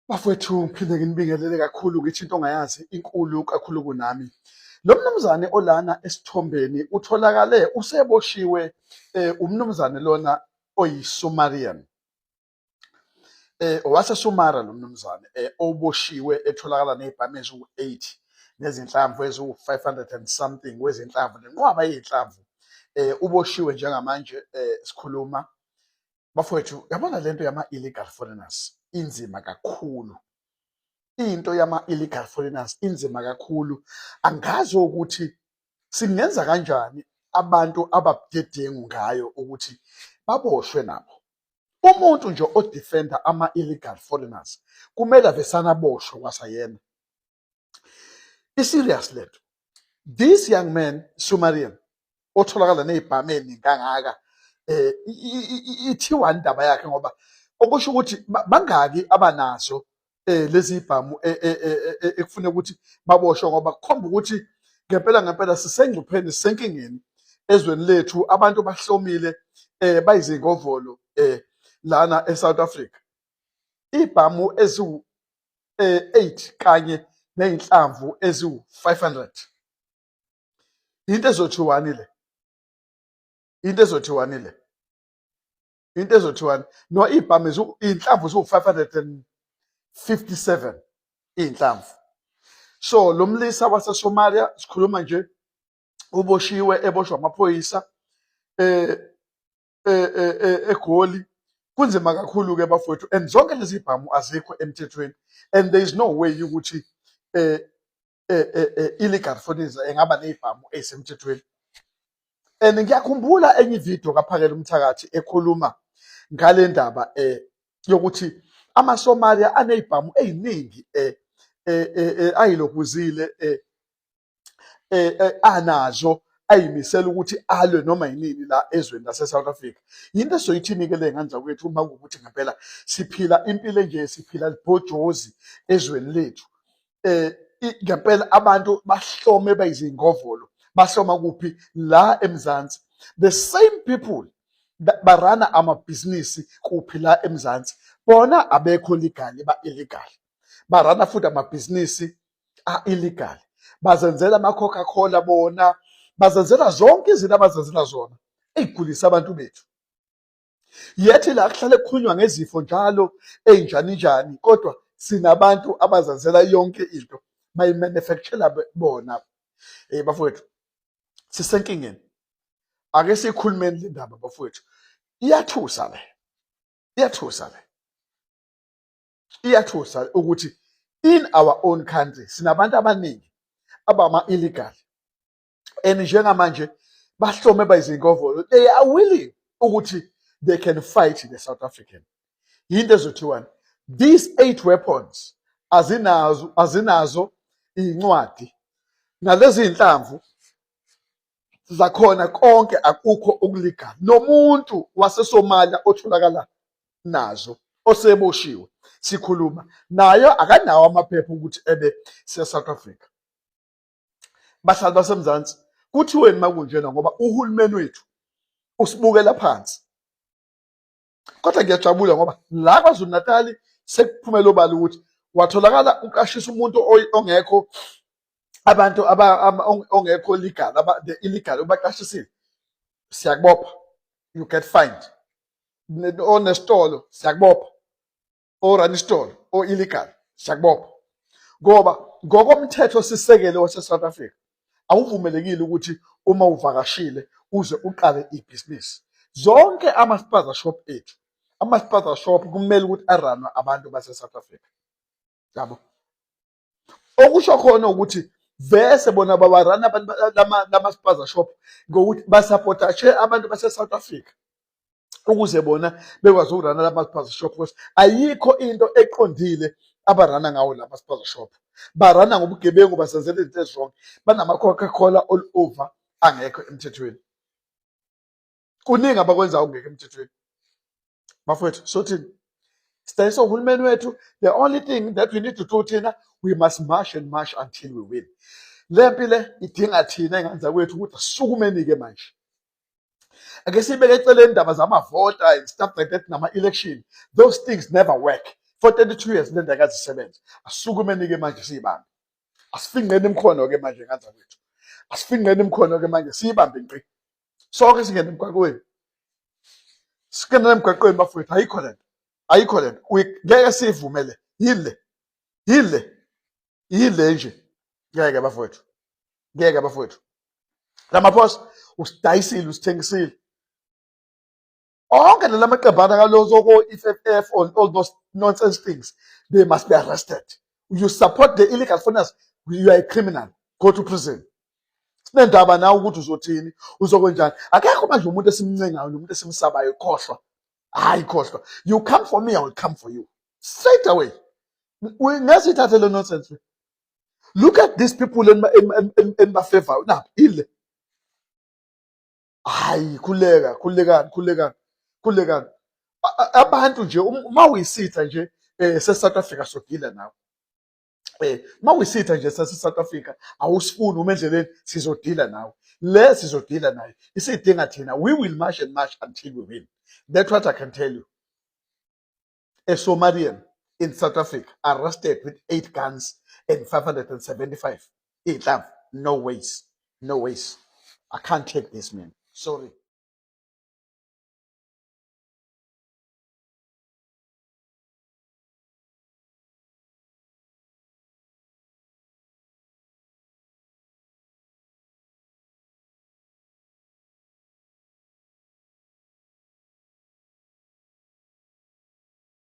Bafowethu, ngiphinde nginibingelele kakhulu, ngithi into ongayazi inkulu kakhulu kunami. Lo mnumzane olana esithombeni utholakale useboshiwe, umnumzane lona oyiSumerian. OwaseSumara lo mnumzane oboshiwe etholakala nezibhamu eziwu-8 nezinhlamvu eziwu-500 and something wezinhlamvu nenqwaba yey'nhlamvu. Uboshiwe njengamanje sikhuluma. Bafowethu, yabona lento yama-illegal foreigners inzima kakhulu. Into yama-illegal foreigners inzima kakhulu. Angazi ukuthi singenza kanjani abantu ababudedengu ngayo ukuthi baboshwe nabo. Umuntu nje odefenda ama-illegal foreigners kumele avesane aboshwe kwasayena. I-serious lento. This young man, Sumerian, otholakala nezibhamu eziningi kangaka, ithiwa indaba yakhe, ngoba okusho ukuthi bangaki abanazo lezi ibhamu ekufuneka ukuthi baboshwe, ngoba kukhomba ukuthi ngempela ngempela sisengcupheni, sisenkingeni ezweni lethu. Abantu bahlomile, bayizingovolo lana eSouth Africa. Ibhamu eziwu 8 kanye nezinhlamvu eziwu-500, into ezothiwani le? Into ezothiwani le? Into ezothiwani? No, ibhamu iy'nhlamvu ziwu-557 iy'nhlamvu. So lo mlisa waseSomalia, sikhuluma nje, uboshiwe, eboshwa amaphoyisa eGoli. Kunzima kakhulu ke, bafowethu, and zonke lezi bhamu azikho emthethweni and there is no way ukuthi illegal foreigners engaba nezibhamu ezisemthethweni. And ngiyakhumbula enye ivideo kaPhakela Umthakathi ekhuluma ngale ndaba yokuthi amaSomalia anezibhamu eziningi ayilokhuzile anazo, ayimisela ukuthi alwe noma yinini la ezweni lase-South Africa. Yinto esoyithini-ke le, ngane zakwethu, uma kuwukuthi ngempela siphila impilo enje, siphila libhojozi ezweni lethu? Ngempela abantu bahlome bayizingovolo. Bahloma kuphi? La eMzansi. The same people barana amabhizinisi kuphi? La eMzansi. Bona abekho legal, ba-illegal, barana futhi amabhizinisi a-illegal, bazenzela ama-Coca-Cola bona, bazenzela zonke izinto abazenzela zona ey'gulisa abantu bethu. Yethi la kuhlale kukhulunywa ngezifo njalo ey'njani njani, kodwa sinabantu abazenzela yonke into, bayimanufacturela bona. Bafowethu, sisenkingeni. Ake siyikhulumeni le ndaba, bafowethu. Iyathusa le, iyathusa le, iyathusa ukuthi in our own country sinabantu abaningi abama-illegal and njengamanje bahlome bayizingovolo. They are willing ukuthi they can fight the South African. Yinto ezothiwani? These eight weapons azinazo iy'ncwadi, nalezi iy'nhlamvu zakhona, konke akukho okulegal. Nomuntu waseSomalia otholakala nazo oseboshiwe sikhuluma nayo akanawo amaphepha ukuthi ebe se-South Africa. Bahlali baseMzansi, kuthiweni makunjena? Ngoba uhulumeni wethu usibukela phansi. Kodwa ngiyajabula ngoba la KwaZulu Natal sekuphumela obala ukuthi watholakala uqashisa umuntu ongekho, abantu ongekho legal, the illegal ubaqashisile, siyakubopha, you get fined. Onesitolo siyakubopha, orun isitolo o-illegal siyakubopha, ngoba ngokomthetho sisekelo wase-South Africa awuvumelekile ukuthi uma uvakashile uze uqale ibhizinisi. Zonke ama-spaza shop ethu, ama-spaza shop kumele ukuthi aranwe abantu base-South Africa, yabo. Okusho khona ukuthi vese bona babarana abantu lama-spaza shop ngokuthi basabotage abantu base-South Africa ukuze bona bekwazi ukurana lama-spaza shop, because ayikho into eqondile abarana ngawo lama-spaza shop. Barana ngobugebengu, basenzela izinto ezonke. Banama-Coca-Cola all over angekho emthethweni. Kuningi abakwenzayo okungekho emthethweni, bafowethu. Sothini? Sidayisa uhulumeni wethu. The only thing that we need to do thina, we must march and march until we win. Le mpi le idinga thina, engane zakwethu, ukuthi asisukumeni-ke manje. Ake sibeke eceleni indaba zamavota and stuff like that nama-election. Those things never work. For 32 years le ndawo kazisebenza. Asukumeni ke manje siyibambe. Asifinqeni imikhono ke manje nganza kwethu. Asifinqeni imikhono ke manje siyibambe ngqi. Sonke singene emgwaqweni. Singene emgwaqweni bafowethu, ayikho lento. Ayikho lento. Ngeke siyivumele. Yini le? Yini le? Yini le nje? Ngeke bafowethu. Ngeke bafowethu. Ramaphosa usidayisile, usithengisile. Onke la maqembana kalozo ko-EFF on all those nonsense things, they must be arrested. You support the illegal foreigners, you are a criminal. Go to prison. Sinendaba nawe ukuthi uzothini, uzokwenjani. Akekho manje umuntu esimncengayo nomuntu esimsabayo, khohlwa. Hayi, khohlwa. You come for me, I will come for you. Straight away. Ngeke ithathe le nonsense. Look at these people enibafevayo. Nabo ile. Hayi, khuleka, khulekani, khulekani, khulekani. Abantu nje uma uyisitha nje se-South Africa, sodila nawe. Uma uyisitha nje sase-South Africa, awusifuni uma endleleni, sizodila nawe. Le sizodila naye. Isidinga thina. We will march and march until we win. That's what I can tell you. A Somalian in South Africa arrested with 8 guns and 575 inhlamvu. No ways. No ways. I can't take this, man. Sorry.